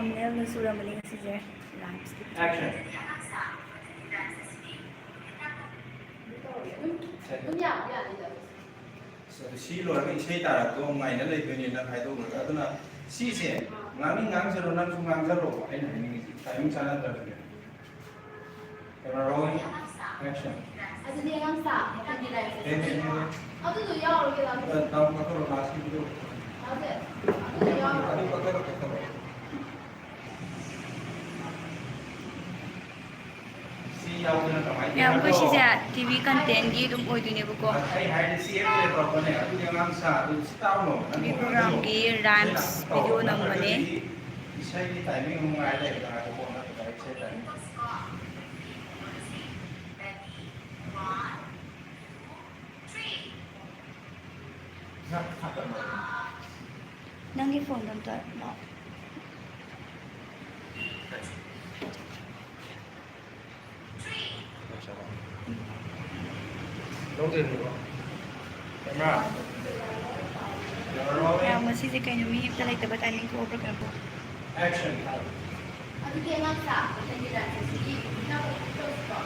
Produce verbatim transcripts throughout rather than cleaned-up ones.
ꯊꯝꯅꯦꯜꯅ ꯁꯨꯔꯝꯕꯅꯤ ꯉꯁꯤꯁꯦ ꯔꯥꯏꯝꯁꯀꯤ꯫ Action. ꯑꯗꯨꯝ, ꯑꯗꯨꯝ ꯌꯥꯕꯨꯗꯤ ꯌꯥꯅꯤꯗ꯫ ꯑꯁ, ꯑꯗꯨ ꯁꯤ ꯂꯣꯏꯔꯒ ꯏꯁꯩ ꯇꯥꯔꯛꯄꯗꯣ ꯉꯥꯏꯅ ꯂꯩꯗꯣꯏꯅꯦ ꯅꯪ ꯍꯥꯏꯗꯣꯛꯎꯔꯒ꯫ ꯑꯗꯨꯅ ꯁꯤꯁꯦ ꯉꯥꯡꯅꯤꯡ ꯉꯥꯡꯖꯔꯣ, ꯅꯪꯁꯨ ꯉꯥꯡꯖꯔꯣꯕ, ꯑꯩꯅ ꯍꯥꯏꯅꯤꯡꯉꯤꯁꯦ ꯇꯥꯏꯃꯤꯡ ꯆꯥꯟꯅꯗ꯭ꯔꯕꯅꯦ꯫ Camera rolling. Action. ꯑꯗꯨꯗꯤ ꯑꯉꯥꯡ ꯁꯥ, ꯃꯊꯪꯒꯤ ꯂꯥꯏꯟꯁꯦ꯫ ꯍꯦ, ꯍꯦ, ꯍꯦ, ꯍꯦ꯫ ꯑꯗꯨꯗꯣ ꯌꯥꯎꯔꯒꯦ, ꯂꯥꯛꯑꯣ꯫ ꯑ, ꯇꯥꯃꯣ ꯀꯛꯊꯠꯂꯣ, last ꯀꯤꯗꯣ꯫ ꯑꯗꯨ, ꯑꯗꯨꯗꯣ ꯌꯥꯎꯔꯒꯦ꯫ ꯑꯗꯨ ꯀꯛꯊꯠꯂꯣ, ꯀꯛꯊꯠꯂꯣ꯫ ꯁꯤ ꯌꯥꯎꯗꯅ ꯀꯃꯥꯏꯅ ꯃꯌꯥꯝ, ꯑꯩꯈꯣꯏ ꯇꯧꯔꯤꯅꯣ? ꯁꯤꯁꯦ ꯇꯤ ꯚꯤ ꯀꯟꯇꯦꯟꯒꯤ ꯑꯗꯨꯝ ꯑꯣꯏꯗꯣꯏꯅꯦꯕꯀꯣ꯫ ꯑꯩ ꯍꯥꯏꯗꯤ ꯁꯤ ꯑꯦꯞ ꯂꯩꯕ꯭ꯔꯣꯅꯦ? ꯑꯗꯨꯗꯤ ꯑꯉꯥꯡ ꯁꯥ, ꯑꯗꯨ ꯁꯤ ꯇꯥꯎꯅꯣ꯫ ꯇꯤ ꯚꯤ ꯄ꯭ꯔꯣꯒ꯭ꯔꯥꯝꯒꯤ ꯔꯥꯏꯝꯁ ꯚꯤꯗꯤꯑꯣ ꯅꯝꯕꯅꯦ꯫ ꯏꯁꯩꯒꯤ ꯇꯥꯏꯃꯤꯡ ꯑꯃꯨꯛ ꯉꯥꯏ ꯂꯩꯔꯦ꯫ ꯉꯥꯏꯈꯣꯀꯣ, ꯅꯠꯇ꯭ꯔꯒ ꯏꯁꯩ ꯇꯥꯏꯃꯤꯡ꯫ ꯅꯪꯒꯤ ꯐꯣꯟꯗꯣ ꯑꯝꯇ ꯂꯥꯛꯑꯣ꯫ ꯂꯧꯗꯣꯏꯅꯤꯀꯣ꯫ ꯀꯦꯃꯦꯔꯥ꯫ Camera rolling. ꯃꯌꯥꯝ, ꯉꯁꯤꯁꯦ ꯀꯩꯅꯣ, ꯃꯤ ꯑꯝꯇ ꯂꯩꯇꯕ ꯇꯥꯏꯃꯤꯡ ꯊꯣꯛꯑꯕ꯭ꯔꯥ ꯀꯩꯅꯣ ꯇꯧ-, ꯑꯦꯛꯁꯟ꯫ ꯑꯗꯨꯗꯤ ꯑꯉꯥꯡ ꯁꯥ, ꯃꯊꯪꯒꯤ ꯗꯥꯟꯁ ꯑꯁꯤꯗꯤ ꯏꯕꯨꯡꯅ ꯀꯩꯅꯣ ꯇꯧꯁꯤꯀꯣ꯫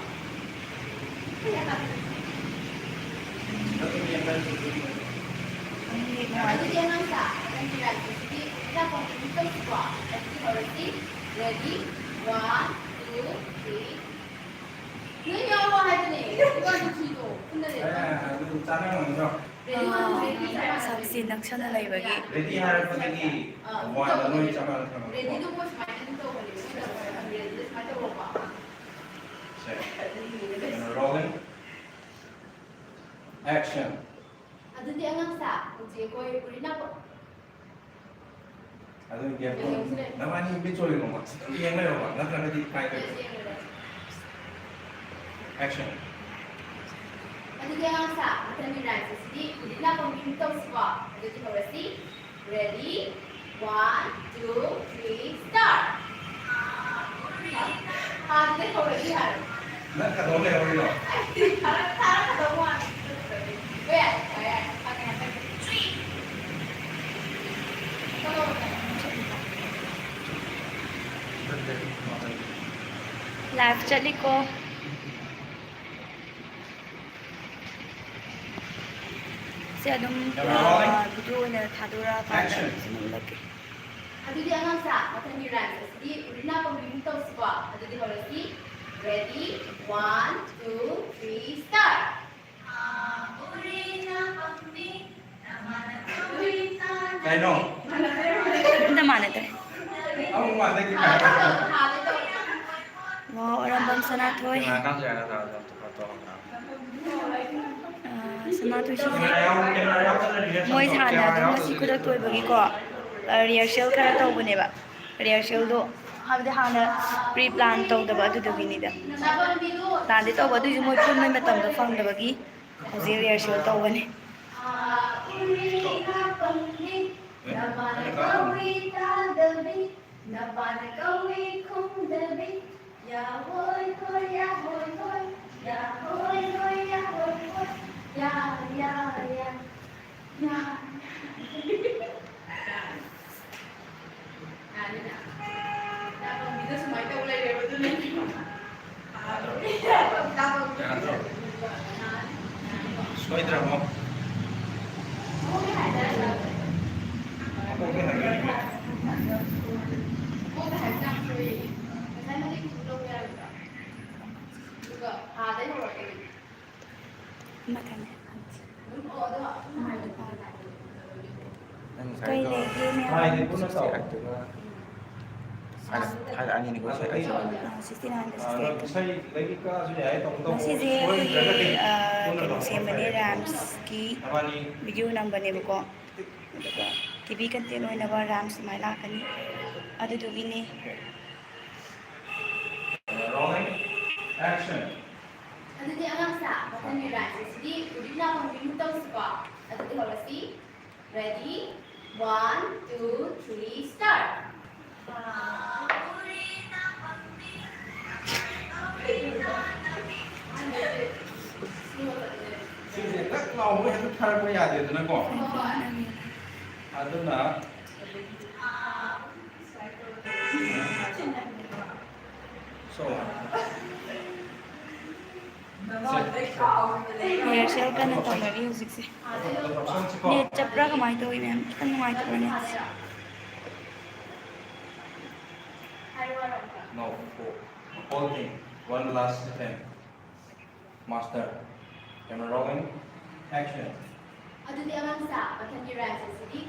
ꯑꯗꯨꯗꯤ ꯑꯉꯥꯡ ꯁꯥ, ꯃꯊꯪꯒꯤ ꯗꯥꯟꯁ ꯑꯁꯤꯗꯤ ꯏꯕꯨꯡꯅ ꯀꯩꯅꯣ ꯇꯧꯁꯤꯀꯣ꯫ ꯑꯗꯨꯗꯤ ꯍꯧꯔꯁꯤ꯫ Ready? One, two, three. ꯅꯣꯏ ꯌꯥꯎꯔꯣ ꯍꯥꯏꯕꯅꯦ꯫ One, two, three ꯗꯣ꯫ ꯄꯨꯟꯅ ꯂꯦꯞꯄꯣ꯫ ꯑꯦ, ꯑꯗꯨ ꯆꯥꯟꯅꯔꯝꯒꯅꯤꯀꯣ꯫ ꯑꯥ, ꯁꯛꯁꯦ ꯅꯛꯁꯟꯅ ꯂꯩꯕꯒꯤ꯫ Ready ꯍꯥꯏꯔꯛꯄꯗꯒꯤ ꯑꯥ, ꯋꯥꯟꯗ ꯂꯣꯏ ꯆꯞ ꯃꯥꯟꯅ ꯊꯝꯃꯒꯦꯀꯣ꯫ Ready ꯗꯣ ꯃꯣꯏ ꯁꯨꯃꯥꯏꯅ ꯑꯗꯨꯝ ꯇꯧꯕꯅꯦ꯫ ꯃꯣꯏ ꯇꯧꯕꯅꯦ꯫ Ready ꯗꯣ ꯁꯨꯃꯥꯏꯅ ꯇꯧꯔꯣꯀꯣ꯫ ꯁꯦ꯫ Camera rolling. Action. ꯑꯗꯨꯗꯤ ꯑꯉꯥꯡ ꯁꯥ, ꯍꯧꯖꯤꯛ ꯑꯩꯈꯣꯏ ꯎꯔꯤꯅꯥꯀꯣ꯫ ꯑꯗꯨ ꯌꯦꯡꯉꯣ꯫ ꯅꯕꯥꯅꯤ ꯃꯤꯠ ꯆꯣꯏꯔꯣꯕ꯫ ꯑꯗꯨꯝ ꯌꯦꯡ ꯂꯩꯔꯣꯕ꯫ ꯅꯠꯇ꯭ꯔꯒꯗꯤ ꯀꯥꯏꯗꯣꯏꯅꯣ꯫ Action. ꯑꯗꯨꯗꯤ ꯑꯉꯥꯡ ꯁꯥ, ꯃꯊꯪꯒꯤ ꯔꯥꯏꯝꯁ ꯑꯁꯤꯗꯤ ꯎꯗꯤꯠ ꯅꯥꯀꯣꯡꯒꯤ ꯃꯤꯠ ꯇꯧꯁꯤꯀꯣ꯫ ꯑꯗꯨꯗꯤ ꯍꯧꯔꯁꯤ꯫ Ready? One, two, three, start! ꯑꯥ, ꯑꯗꯨꯗꯤ ꯍꯧꯔꯁꯤ ꯍꯥꯏꯔꯣ꯫ ꯅꯪ ꯀꯩꯗꯧ ꯂꯩꯍꯧꯔꯤꯅꯣ? ꯑꯩ ꯊꯥꯔꯛ-, ꯊꯥꯔꯛꯀꯗꯧ ꯃꯥꯟꯗꯦ꯫ ꯍꯣꯏ, ꯌꯥꯔꯦ, ꯌꯥꯔꯦ, ꯌꯥꯔꯦ꯫ ꯐꯪꯉꯦ, ꯐꯪꯉꯦ꯫ Three. ꯀꯩꯗꯧꯔꯒꯦ? Live ꯆꯠꯂꯤꯀꯣ꯫ ꯁꯤ ꯑꯗꯨꯝ ꯚꯤꯗꯤꯑꯣ ꯑꯣꯏꯅ ꯊꯥꯗꯣꯔꯛꯑꯀꯥꯟꯗ ꯑꯗꯨꯝ ꯎꯠꯂꯛꯀꯦ꯫ ꯑꯗꯨꯗꯤ ꯑꯉꯥꯡꯁꯥ, ꯃꯊꯪꯒꯤ ꯔꯥꯏꯝꯁ ꯑꯁꯤꯗꯤ ꯎꯔꯤꯅꯥ ꯄꯥꯝꯕꯤꯃꯨꯛ ꯇꯧꯁꯤꯀꯣ꯫ ꯑꯗꯨꯗꯤ ꯍꯧꯔꯁꯤ꯫ Ready? One, two, three, start! ꯀꯩꯅꯣ? ꯑꯝꯇ ꯃꯥꯟꯅꯗ꯭ꯔꯦ꯫ ꯑꯃꯨꯛ ꯃꯥꯟꯅꯗ꯭ꯔꯦ꯫ ꯋꯥꯎ, ꯑꯔꯝꯕꯝ ꯁꯅꯥꯊꯣꯏ꯫ ꯑ, ꯁꯅꯥꯊꯣꯏꯁꯤꯁꯦ ꯃꯣꯏ ꯁꯥꯟꯅꯗꯣ ꯉꯁꯤ ꯈꯨꯗꯛꯇ ꯑꯣꯏꯕꯒꯤꯀꯣ, ꯑ, rehearsal ꯈꯔ ꯇꯧꯕꯅꯦꯕ꯫ Rehearsalꯗꯣ ꯍꯥꯏꯕꯗꯤ ꯍꯥꯟꯅ pre plan ꯇꯧꯗꯕ ꯑꯗꯨꯗꯨꯒꯤꯅꯤꯗ꯫ Planꯗꯤ ꯇꯧꯕ ꯑꯗꯨꯏꯁꯨ ꯃꯣꯏ ꯄꯨꯟꯕꯩ ꯃꯇꯝꯗꯣ ꯐꯪꯗꯕꯒꯤ ꯍꯧꯖꯤꯛ rehearsal ꯇꯧꯕꯅꯤ꯫ ꯅꯄꯥꯅ ꯀꯧꯏ ꯈꯨꯝꯗꯕꯤ, ꯌꯥ ꯍꯣꯏ ꯍꯣꯏ, ꯌꯥ ꯍꯣꯏ ꯍꯣꯏ, ꯌꯥ ꯍꯣꯏ ꯍꯣꯏ, ꯌꯥ ꯍꯣꯏ ꯍꯣꯏ, ꯌꯥ, ꯌꯥ, ꯌꯥ, ꯌꯥ꯫ ꯌꯥꯅꯤꯅ? ꯌꯥ ꯄꯥꯝꯕꯤꯗ ꯁꯨꯃꯥꯏꯅ ꯇꯧ ꯂꯩꯔꯦꯕ, ꯑꯗꯨꯅ꯫ ꯌꯥꯗ꯭ꯔꯣ? ꯁꯣꯏꯗ꯭ꯔꯕꯣ? ꯃꯊꯪ꯫ ꯅꯪ ꯀꯩ ꯉꯁꯥꯏꯗꯣ ꯂꯩꯒꯦ ꯃꯌꯥꯝ? ꯁꯤꯛꯁꯇꯤ ꯑꯩꯠꯇꯨꯒ ꯍꯥꯏꯔꯛꯑꯅꯤꯅꯦꯀꯣ, ꯁꯤ ꯑꯩꯠꯁꯦ꯫ ꯑꯥ, ꯁꯤꯛꯁꯇꯤ ꯅꯥꯏꯟꯗ ꯁꯤꯛꯁꯇꯤ ꯑꯩꯠꯇꯣ꯫ ꯉꯁꯤꯁꯦ ꯑꯩꯈꯣꯏꯒꯤ, ꯑꯥ, ꯀꯩꯅꯣ ꯁꯦꯝꯕꯅꯦ, ꯔꯥꯏꯝꯁꯀꯤ ꯚꯤꯗꯤꯑꯣ ꯅꯝꯕꯅꯦꯕꯀꯣ꯫ ꯑꯗꯨꯒ ꯇꯤ ꯚꯤ content ꯑꯣꯏꯅꯕ ꯔꯥꯏꯝꯁ ꯑꯗꯨꯃꯥꯏꯅ ꯂꯥꯛꯀꯅꯤ꯫ ꯑꯗꯨꯗꯨꯒꯤꯅꯦ꯫ Rolling, action. ꯑꯗꯨꯗꯤ ꯑꯉꯥꯡꯁꯥ, ꯃꯊꯪꯒꯤ ꯔꯥꯏꯝꯁ ꯑꯁꯤꯗꯤ ꯎꯔꯤꯡ ꯂꯥꯛꯄ ꯃꯤꯃꯨꯛ ꯇꯧꯁꯤꯀꯣ꯫ ꯑꯗꯨꯗꯤ ꯍꯧꯔꯁꯤ꯫ Ready? One, two, three, start! ꯁꯤꯁꯦ ꯇꯛ ꯂꯥꯎꯕ ꯍꯦꯛꯇ ꯊꯥꯔꯛꯄ ꯌꯥꯗꯦꯗꯅꯀꯣ꯫ ꯑꯗꯨꯅ Rehearsal ꯀꯟꯅ ꯇꯧꯅꯔꯤ ꯍꯧꯖꯤꯛꯁꯦ꯫ Net ꯆꯠꯄ꯭ꯔꯥ ꯀꯃꯥꯏꯅ ꯇꯧꯋꯤ ꯃꯦꯝ? ꯈꯤꯇꯪ ꯅꯨꯡꯉꯥꯏꯇꯕ꯭ꯔꯥ net? No, four. Whole thing. One last attempt. Master. Camera rolling. Action. ꯑꯗꯨꯗꯤ ꯑꯉꯥꯡꯁꯥ, ꯃꯊꯪꯒꯤ rhymes ꯑꯁꯤꯗꯤ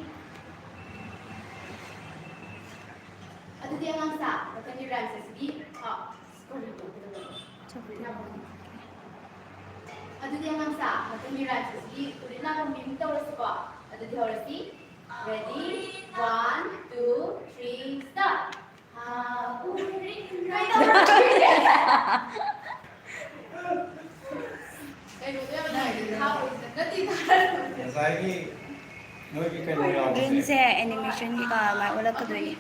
ꯑꯗꯨꯗꯤ ꯑꯉꯥꯡꯁꯥ, ꯃꯊꯪꯒꯤ rhymes ꯑꯁꯤꯗꯤ ꯑ, ꯀꯔꯤꯅꯣ? ꯑꯗꯨꯗꯤ ꯑꯉꯥꯡꯁꯥ, ꯃꯊꯪꯒꯤ rhymes ꯑꯁꯤꯗꯤ ꯎꯔꯤꯠ ꯅꯥꯀꯣꯡꯕꯤ ꯑꯃꯨꯛ ꯇꯧꯔꯁꯤꯀꯣ꯫ ꯑꯗꯨꯗꯤ ꯍꯧꯔꯁꯤ꯫ Ready? One, two, three, start. ꯀꯩꯗꯧꯔꯒꯦ? ꯀꯩꯅꯣꯗꯣ ꯌꯥꯝ ꯅꯨꯡꯉꯥꯏꯇꯦ꯫ ꯊꯥꯕꯁꯤꯗ ꯅꯠꯇꯦ, ꯊꯥꯔꯁꯨ꯫ ꯉꯁꯥꯏꯒꯤ ꯅꯣꯏꯒꯤ ꯀꯩꯅꯣ ꯌꯥꯎꯕꯁꯦ꯫ Greenꯁꯦ animationꯒꯤ ꯀꯃꯥꯏ ꯑꯣꯜꯂꯛꯀꯗꯣꯏꯅꯤ?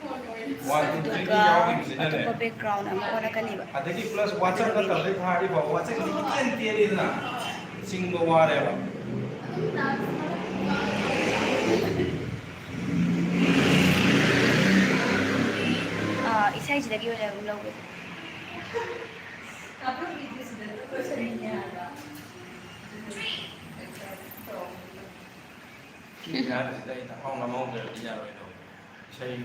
One, two, threeꯒꯤ ꯑꯗꯨꯒ ꯌꯥꯎꯈꯤꯕꯁꯤꯅꯅꯦ꯫ ꯑꯇꯣꯞꯄ background ꯑꯃ ꯑꯣꯜꯂꯛꯀꯅꯦꯕ꯫ ꯑꯗꯒꯤ plus WhatsApp ꯅꯠꯇꯕꯗꯩ ꯊꯥꯔꯗꯤ ꯐꯕ, WhatsApp ꯏꯆꯦꯟ ꯆꯦꯜꯂꯤꯗꯅ꯫ ꯆꯤꯡꯕ ꯋꯥꯔꯦꯕ꯫ ꯑꯥ, ꯏꯁꯩꯁꯤꯗꯒꯤ ꯑꯣꯏꯅ ꯑꯗꯨꯝ ꯂꯧꯒꯦ꯫ ꯁꯤ ꯍꯥꯏꯕꯁꯤꯗ ꯑꯩ ꯇꯥꯛꯐꯝ ꯉꯝꯍꯧꯗ꯭ꯔꯗꯤ ꯌꯥꯔꯣꯏꯗꯧꯕ꯫ ꯏꯁꯩ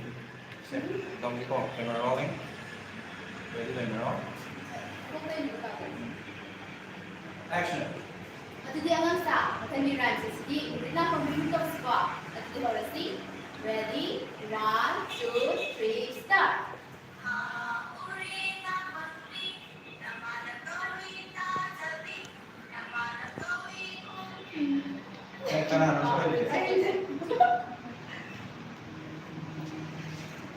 ꯁꯦ ꯇꯧꯁꯤꯀꯣ꯫ Camera rolling. Ready ꯂꯩꯅꯔꯣ꯫ Action. ꯑꯗꯨꯗꯤ ꯑꯉꯥꯡꯁꯥ, ꯃꯊꯪꯒꯤ rhymes ꯑꯁꯤꯗꯤ ꯎꯔꯤꯠ ꯅꯥꯀꯣꯡꯕꯤ ꯑꯃꯨꯛ ꯇꯧꯁꯤꯀꯣ꯫ ꯑꯗꯨꯗꯤ ꯍꯧꯔꯁꯤ꯫ Ready? One, two, three, start. ꯑꯦ, ꯀꯅꯥꯅꯣ ꯁꯣꯏꯔꯤꯁꯦ?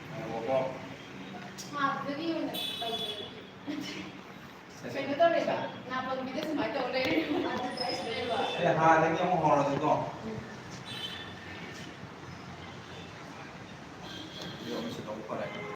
ꯉꯥꯏꯈꯣꯀꯣ꯫ ꯊꯥꯗꯨꯗꯒꯤ ꯑꯣꯏꯅ ꯇꯧꯖꯔꯒꯦ꯫ ꯀꯩꯅꯣ ꯇꯧꯔꯦꯕ, ꯅꯥꯄꯪꯕꯤꯗ ꯁꯨꯃꯥꯏꯅ ꯇꯧ ꯂꯩꯔꯦ꯫ ꯑꯦ, ꯍꯥꯟꯅꯗꯒꯤ ꯑꯃꯨꯛ ꯍꯧꯔꯁꯤꯀꯣ꯫